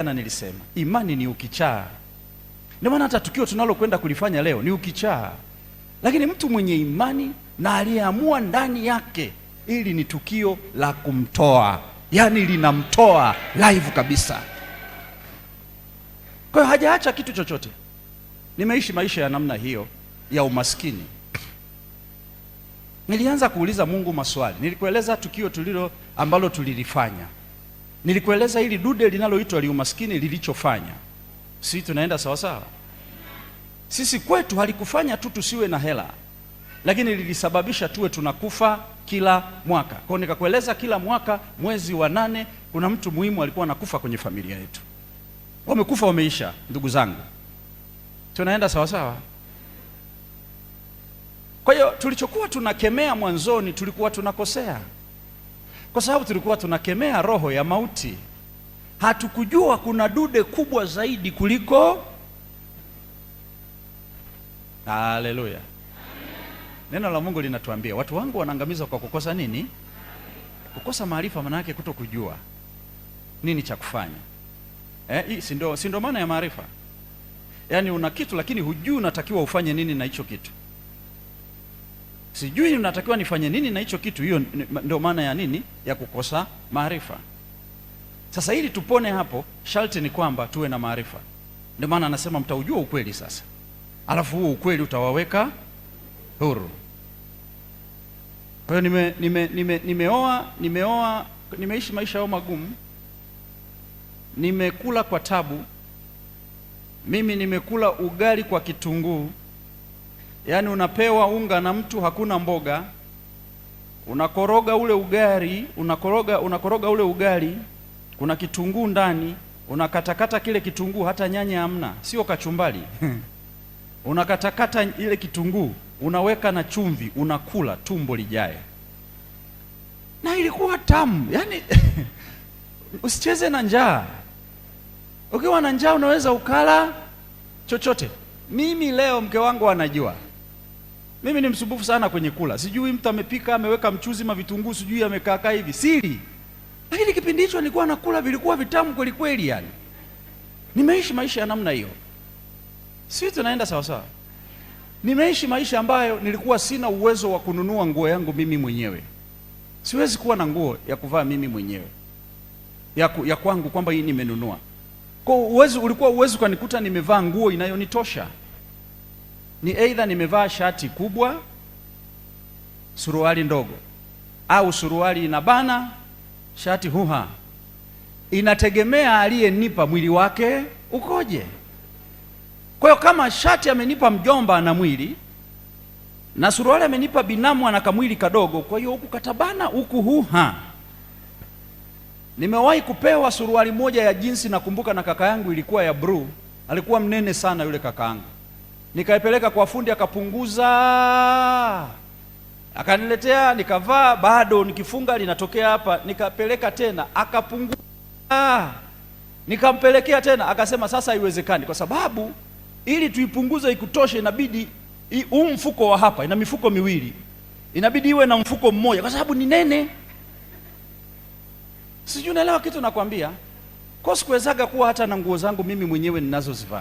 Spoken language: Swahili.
Jana nilisema imani ni ukichaa. Ndio maana hata tukio tunalokwenda kulifanya leo ni ukichaa, lakini mtu mwenye imani na aliyeamua ndani yake, ili ni tukio la kumtoa, yaani linamtoa live kabisa. Kwa hiyo hajaacha kitu chochote. Nimeishi maisha ya namna hiyo ya umaskini. Nilianza kuuliza Mungu maswali. Nilikueleza tukio tulilo ambalo tulilifanya. Nilikueleza hili dude linaloitwa liumaskini lilichofanya. Si tunaenda sawa sawa? Sisi kwetu halikufanya tu tusiwe na hela, lakini lilisababisha tuwe tunakufa kila mwaka. Kwa hiyo nikakueleza kila mwaka mwezi wa 8 kuna mtu muhimu alikuwa anakufa kwenye familia yetu. Wamekufa wameisha, ndugu zangu. Tunaenda sawa sawa? Kwa hiyo tulichokuwa tunakemea mwanzoni tulikuwa tunakosea, kwa sababu tulikuwa tunakemea roho ya mauti. Hatukujua kuna dude kubwa zaidi kuliko. Haleluya! Neno la Mungu linatuambia watu wangu wanaangamizwa kwa kukosa nini? Kukosa maarifa, maana yake kutokujua nini cha kufanya. Hii si ndio maana ya maarifa? Yaani una kitu lakini hujui unatakiwa ufanye nini na hicho kitu. Sijui unatakiwa nifanye nini na hicho kitu, hiyo ndio maana ya nini? Ya kukosa maarifa. Sasa ili tupone hapo, sharti ni kwamba tuwe na maarifa. Ndio maana anasema mtaujua ukweli sasa, alafu huo ukweli utawaweka huru. Kwa hiyo nimeoa, nimeishi maisha yao magumu, nimekula kwa tabu. Mimi nimekula ugali kwa kitunguu. Yaani unapewa unga na mtu, hakuna mboga, unakoroga ule ugali, unakoroga ule ugali, kuna kitunguu ndani, unakatakata kile kitunguu, hata nyanya hamna, sio kachumbali. Unakatakata ile kitunguu, unaweka na chumvi, unakula tumbo lijae. Na ilikuwa tamu. Yaani usicheze na njaa. Ukiwa na njaa unaweza ukala chochote. Mimi leo mke wangu anajua mimi ni msumbufu sana kwenye kula. Sijui mtu amepika, ameweka mchuzi ma vitunguu, sijui amekaa hivi. Sili. Lakini kipindi hicho nilikuwa nakula, vilikuwa vitamu kweli kweli yani. Nimeishi maisha ya namna hiyo. Sisi tunaenda sawa sawa. Nimeishi maisha ambayo nilikuwa sina uwezo wa kununua nguo yangu mimi mwenyewe. Siwezi kuwa na nguo ya kuvaa mimi mwenyewe. Ya kwangu kwamba hii nimenunua. Kwa uwezo ulikuwa uwezo kanikuta nimevaa nguo inayonitosha. Ni either nimevaa shati kubwa, suruali ndogo, au suruali inabana, shati huha. Inategemea aliyenipa mwili wake ukoje. Kwa hiyo kama shati amenipa mjomba na mwili, na suruali amenipa binamu ana kamwili kadogo, kwa hiyo huku katabana huku huha. Nimewahi kupewa suruali moja ya jinsi, nakumbuka na kaka yangu, ilikuwa ya blue. Alikuwa mnene sana yule kaka yangu. Nikaipeleka kwa fundi akapunguza, akaniletea, nikavaa, bado nikifunga linatokea hapa. Nikapeleka tena akapunguza, nikampelekea tena akasema sasa haiwezekani, kwa sababu ili tuipunguze ikutoshe inabidi huu mfuko wa hapa, ina mifuko miwili, inabidi iwe na mfuko mmoja kwa sababu ni nene. Sijui unaelewa kitu nakwambia. Kwa sikuwezaga kuwa hata na nguo zangu mimi mwenyewe ninazozivaa.